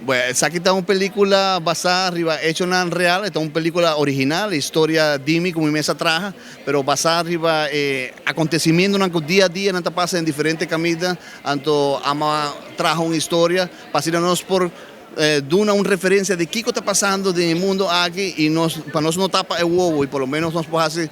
Bueno, esaki ta un pelicula basa riba hechonan real, e ta un pelicula original, historia di mi cu mi mes a traha, pero basa riba e acontecimientonan cu dia a dia nan ta pasa den diferente caminda, anto ama traha un historia pa asina nos por duna un referencia di kico ta pasando den e mundo aki y nos pa nos no tapa e wowo y por lo menos nos por haci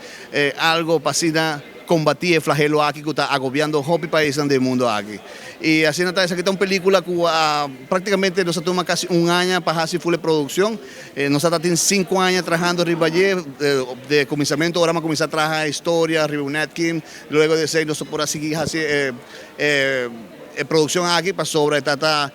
algo pa asina Kombatí e flagelo aki ku ta agobiando hopi paisnan den e mundo aki. I asina ta, esaki ta un pelikula ku a praktikamente nos a tuma kasi un aña pa hasi ful e produkshon. Nos a ta tin sinku aña trahando riba dje, de kuminsamentu ora mi a kuminsá traha e historia riba un napkin, luego di esei nos a por a sigui hasi e E produccion aki pasobra e ta ta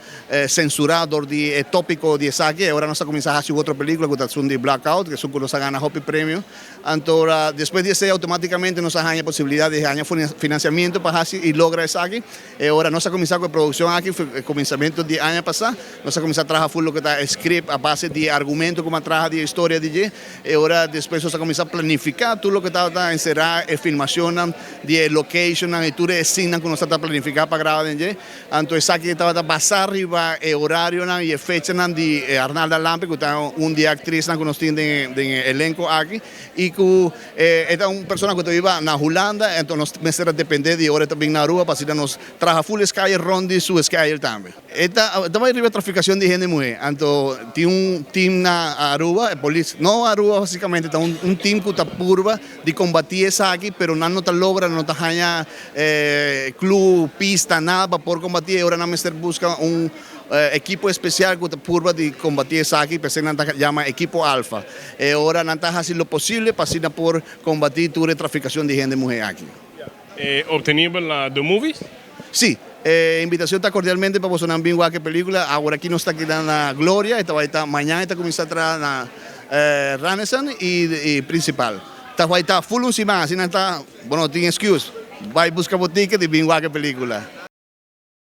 censura dor di e topico di esaki. E ora nos a cuminsa haci un otro pelicula cu ta esun di Blackout, cu esun cu nos a gana hopi premio. Anto ora despues di esey automaticamente nos a haña posibilidad di haña financiamiento pa haci y logra esaki. E ora nos a cuminsa cu e produccion aki e cuminsamento di aña pasa. Nos a cuminsa traha full loke ta e script a base di e argumento cu a traha di e historia di dje. E ora despues nos a cuminsa planifica tur loke tabata encera e filmacionnan. Di e locationnan y tur e escenanan cu nos ta planifica pa graba den dje. Anto esaki tabata basa riba e horarionan y e fechanan di Arnalda Lampe cu ta un di e actriznan cu nos tin den e elenco aki y cu e ta un persona cu ta biba na Hulanda anto nos mester a depende di ora e ta bin na Aruba pa asina nos traha full escalle rond di su schedule tambe. E ta bai riba traficacion di hende muhe. Anto tin un team na Aruba, e polis, no Aruba basicamente, ta un team cu ta purba di combati esaki, pero nan no ta logra, nan no ta haña clue, pista, nada pa por combati. E ora nan mester busca un ekipo especial cu ta purba di combati esaki, p'esei nan ta yama Ekipo Alfa. E ora nan ta haci lo posible pa asina por combati tur e traficacion di hende muhe aki. E obtenibel na The Movies? Sí, e invitacion ta cordialmente pa bosonan bin wak e pelicula. Awor aki nos ta keda na Gloria, e ta bai ta mañan e ta cuminsa traha na Ranison y Principal. Ta bai ta full un siman, asina ta bo no tin excuse. Bai busca bo ticket y bin wak e pelicula.